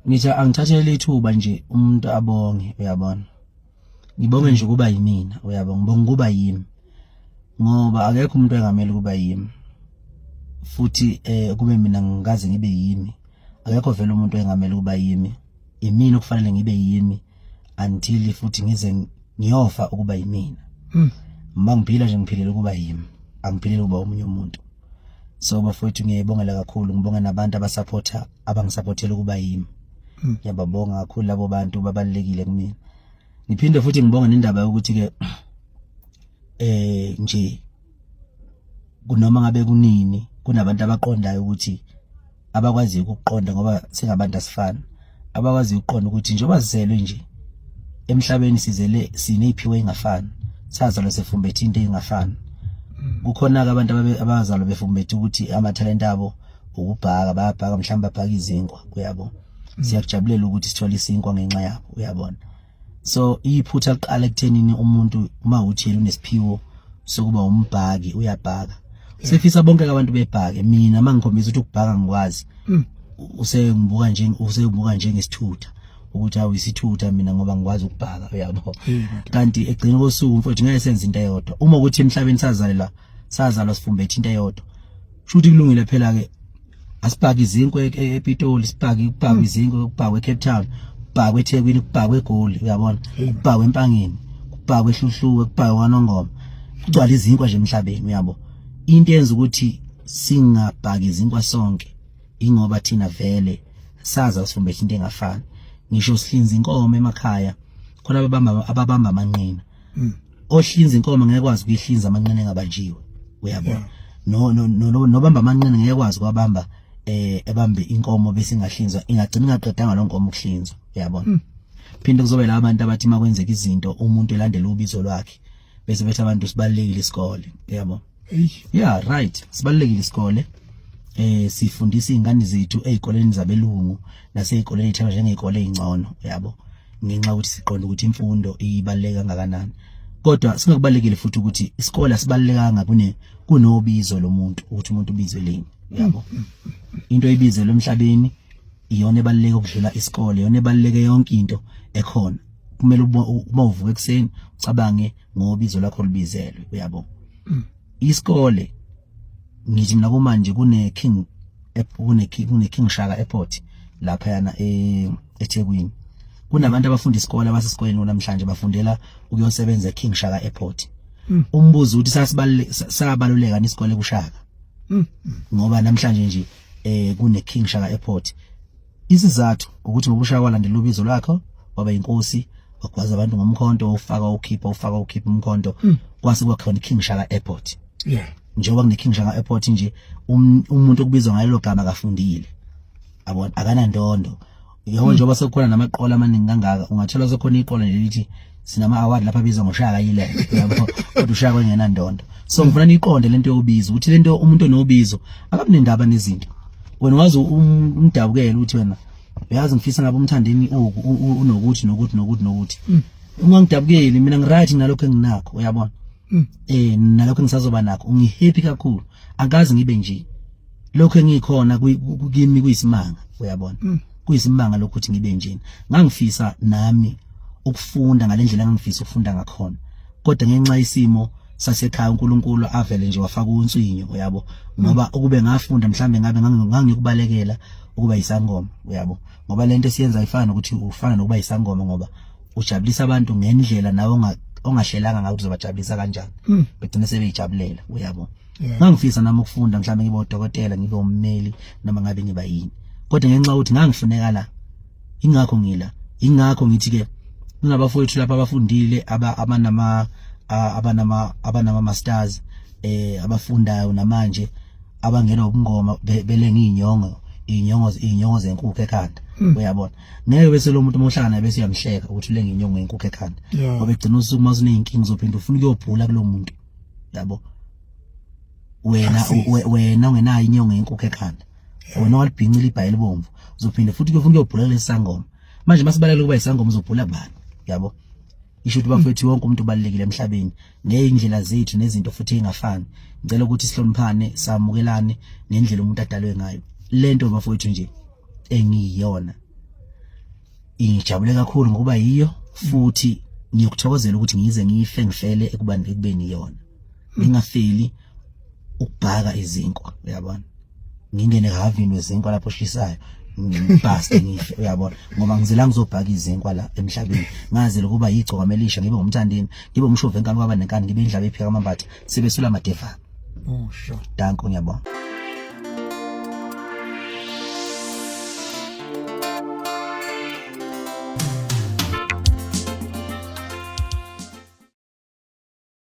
Ngithi angithathele ithuba nje umuntu abonge, uyabona. Ngibonge nje ukuba yimina, uyabona, ngibonga ukuba yimi. Ngoba akekho umuntu engamele ukuba yimi. Futhi kube mina ngikaze ngibe yimi. Akekho vele umuntu engamele ukuba yimi. Imina okufanele ngibe yimi until futhi ngize ngiyofa ukuba yimina. Uma ngiphila nje ngiphilela ukuba yimi, angiphileli ukuba omunye umuntu. So bafowethu, ngiyayibongela kakhulu, ngibonga nabantu abasupporta, abangisupportela ukuba yimi. Ngiyababonga kakhulu labo bantu, babalulekile kumina. Ngiphinde futhi ngibonga nendaba yokuthi ke nje kunoma ngabe kunini kunabantu abaqondayo ukuthi abakwaziyo ukuqonda, ngoba singabantu asifani, abakwaziyo ukuqonda ukuthi njengoba sizelwe nje emhlabeni, sizele sineziphiwo engafani, sazalwa sefumbethe into engafani. Kukhona ke abantu abazalwa befumbethe ukuthi amathalente abo ukubhaka, bayabhaka, mhlawumbe babhaka izinkwa, uyabo. Siyakujabulela ukuthi sithole isinkwa ngenxa yabo, uyabona. So iphutha liqala ekuthenini umuntu uma uthi yena unesiphiwo sokuba umbhaki, uyabhaka, sefisa bonke abantu bebhake. Mina mangikhombisa ukuthi ukubhaka ngikwazi, usengibuka nje, usengibuka njengesithutha, ukuthi awu, isithutha mina ngoba ngikwazi ukubhaka, uyabo. Kanti egcina kosuku, mfowethu, ngeke senze into eyodwa. Uma ukuthi emhlabeni sazalela sazalwa sifumbethe into eyodwa, shuthi kulungile phela ke, asibhake izinkwa ePitoli, sibhake, kubhakwe izinkwa, kubhakwe eCape Town, kubhakwe eThekwini, kubhakwe eGoli, uyabona, kubhakwe eMpangeni, kubhakwe eHluhluwe, kubhakwe kwaNongoma, kugcwala izinkwa nje emhlabeni, uyabo. Into yenza ukuthi singabhaki izinkwa sonke ingoba thina vele saza sifumbethe into engafani. Ngisho sihlinza inkomo emakhaya, khona ababamba amanqina. Ohlinza inkomo ngeke kwazi ukuyihlinza amanqina engabanjiwe, uyabona. No nobamba amanqina ngeke kwazi kwabamba, ebambe inkomo bese ingahlinzwa, ingagcina ingaqedanga lo nkomo ukuhlinzwa, uyabona. Phinde kuzobe la abantu abathi makwenzeka izinto, umuntu elandela ubizo lwakhe, bese bethi abantu sibalekile isikole, uyabo. Yeah, right, sibalekile isikole. Sifundisa izingane zethu ezikoleni zabelungu nasezikoleni ezithathwa njengezikole ezingcono, uyabo, ngenxa yokuthi siqonda ukuthi imfundo ibaluleke kangakanani. Kodwa singakubalekile futhi ukuthi isikole asibalekanga kunobizo lomuntu, ukuthi umuntu ubizwe leni, uyabo. Into ebizelwe emhlabeni iyona ebaluleke ukudlula isikole, iyona ebaluleke yonke into ekhona. Kumele uma uvuka ekuseni ucabange ngobizo lakho lubizelwe, uyabo. Isikole, ngithi mina kumanje kune King Shaka Airport lapha yana eThekwini. Kunabantu abafunda isikole, abasesikoleni namhlanje, bafundela ukuyosebenza eKing Shaka Airport. Umbuzo uthi sasibaluleka, sabaluleka isikole kuShaka? Ngoba namhlanje nje kune King Shaka Airport. Isizathu ukuthi ngoba uShaka walandela ubizo lwakho, waba inkosi, wagwaza abantu ngomkhonto, ufaka ukhipha, ufaka ukhipha umkhonto, kwase kwakhona iKing Shaka Airport. Njengoba kune King Shaka Airport nje, umuntu okubizwa ngalelo gama akafundile, yabona, akanandondo yabo. Njengoba sekukhona namaqola amaningi kangaka, ungathola sekukhona iqola nje lithi sinama award lapha abizwa ngoShaka iLembe, yabo, kodwa uShaka engenandondo. So ngifuna niqonde lento yobizo, ukuthi lento umuntu onobizo akabinendaba nezinto. Wena wazi umdabukela ukuthi wena uyazi ngifisa ngabe uMthandeni unokuthi nokuthi nokuthi nokuthi. Ungangidabukeli mina, ngiright nalokho enginakho, uyabona, nalokho engisazoba nakho ngihappy kakhulu. Akazi ngibe nje lokho engikhona kimi kuyisimanga, uyabona, kuyisimanga lokho ukuthi ngibe njena. Ngangifisa nami ukufunda ngalendlela engangifisa ukufunda ngakhona, kodwa ngenxa isimo sasekhaya, uNkulunkulu avele nje wafaka unswinyo, uyabo, ngoba ukube ngafunda mhlambe ngabe ngangikubalekela ukuba isangoma, uyabo, ngoba lento esiyenza ifana nokuthi ufana nokuba isangoma, ngoba ujabulisa abantu ngendlela nawe ongahlelanga ngayo ukuthi uzobajabulisa kanjani, begcine sebeyijabulela, uyabo. Ngangifisa nami ukufunda, mhlawumbe ngibe udokotela, ngibe ummeli, noma ngabe ngiba yini, kodwa ngenxa yokuthi ngangifuneka la, ingakho ngila. Ingakho ngithi ke kunabafowethu lapha abafundile, abanama masters, abafundayo namanje, abangena ubungoma belenga inyongo zenkukhu ekhanda, uyabona. Ngeke bese lo muntu mohlangana bese uyamhleka ukuthi ulenga inyongo yenkukhu ekhanda, ngoba egcina usuku uma usuneyinkinga uzophinda ufuna ukuyobhula kulo muntu, yabo. Wena wena ungenayo inyongo yenkukhu ekhanda, wena walibhincile ibhayi elibomvu, uzophinde futhi kuyofuna ukuyobhula kulesi sangoma. Manje masibalekile ukuba isangoma, uzobhula kubani, yabo? Isho ukuthi bafethu, wonke umuntu ubalulekile emhlabeni ngeyindlela zethu nezinto futhi engafani. Ngicela ukuthi sihloniphane, samukelane ngendlela umuntu adalwe ngayo. Lento bafowethu nje engiyiyona ngijabule kakhulu ngokuba yiyo, futhi ngiyokuthokozela ukuthi ngize ngife ngifele ekubani ekubeni iyona, ngingafeli ukubhaka izinkwa, uyabona, ngingene havini wezinkwa lapho oshisayo, ngibhaste ngife, uyabona, ngoba ngizela ngizobhaka izinkwa la emhlabeni. Ngazela ukuba yigcokama elisha, ngibe ngumthandeni, ngibe umshovu enkani kwaba nenkani, ngibe indlaba ephika amambatha sebesula amadevana. Oh sure. Danko, ngiyabonga.